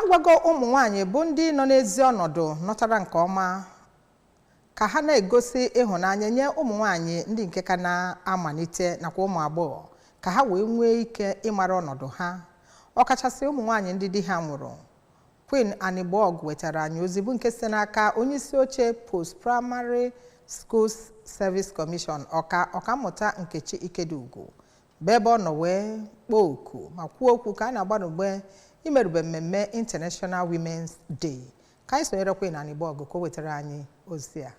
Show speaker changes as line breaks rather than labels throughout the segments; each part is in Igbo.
Agwago ụmụ nwaanyị bụ ndị nọ n'ezi ọnọdụ nọtara nke ọma ka ha na-egosi ịhụnanya nye ụmụ nwaanyị ndị nke ka na-amalite nakwa ụmụ agbọghọ, ka ha wee nwee ike ịmara ọnọdụ ha, ọkachasị ụmụ nwaanyị ndị di ha nwụrụ. Queen Anigbogu wetara anyị ozi bụ nke site n'aka onyeisi oche Post Primary Schools Service Commission, Ọka Ọkammụta Nkechi Ikedugwu, bụ ebe ọ nọ wee kpọọ oku ma kwuo okwu ka a na-agbanugbe imerube mmemme International Women's Day. Ka anyị sonyere Queen Anigbogu ka o wetara anyị ozi a.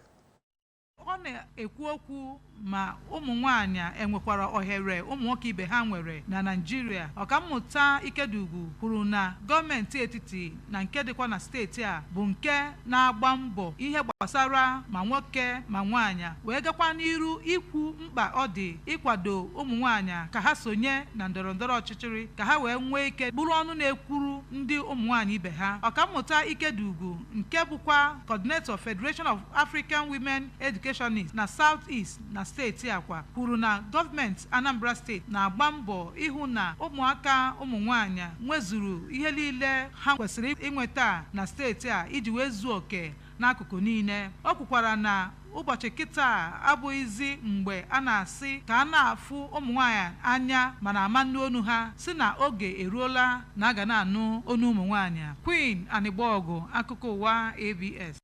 Ọ na-ekwu okwu ma ụmụ nwaanyị enwekwara ohere ụmụ nwoke ibe ha nwere na Naịjirịa. Ọkammụta Ikedugwu kwuru na gọọmenti etiti na nke dịkwa na steeti a bụ nke na-agba mbọ ihe gbasara ma nwoke ma nwaanyị, wee gakwa n'iru ikwu mkpa ọ dị ịkwado ụmụ nwaanyị ka ha sonye na ndọrọndọrọ ọchịchịrị, ka ha wee nwee ike bụrụ ọnụ na-ekwuru ndị ụmụ nwaanyị ibe ha. Ọkammụta Ikedugwu, nke bụkwa coordinator Federation of African Women Educationists na South East na steeti akwa, kwuru na gọọmenti Anambra Steeti na-agba mbọ ịhụ na ụmụaka ụmụ nwaanyị nwezuru ihe niile ha kwesịrị inweta na steeti a iji wee zuo oke n'akụkụ niile. O kwukwara na ụbọchị kịta abụghịzi mgbe a na-asị ka a na-afụ ụmụ nwaanyị anya mana ama nnu onu ha, si na oge eruola na a ga na-anụ onu ụmụ nwaanyị. Queen Anigbogu, akụkọ ụwa ABS.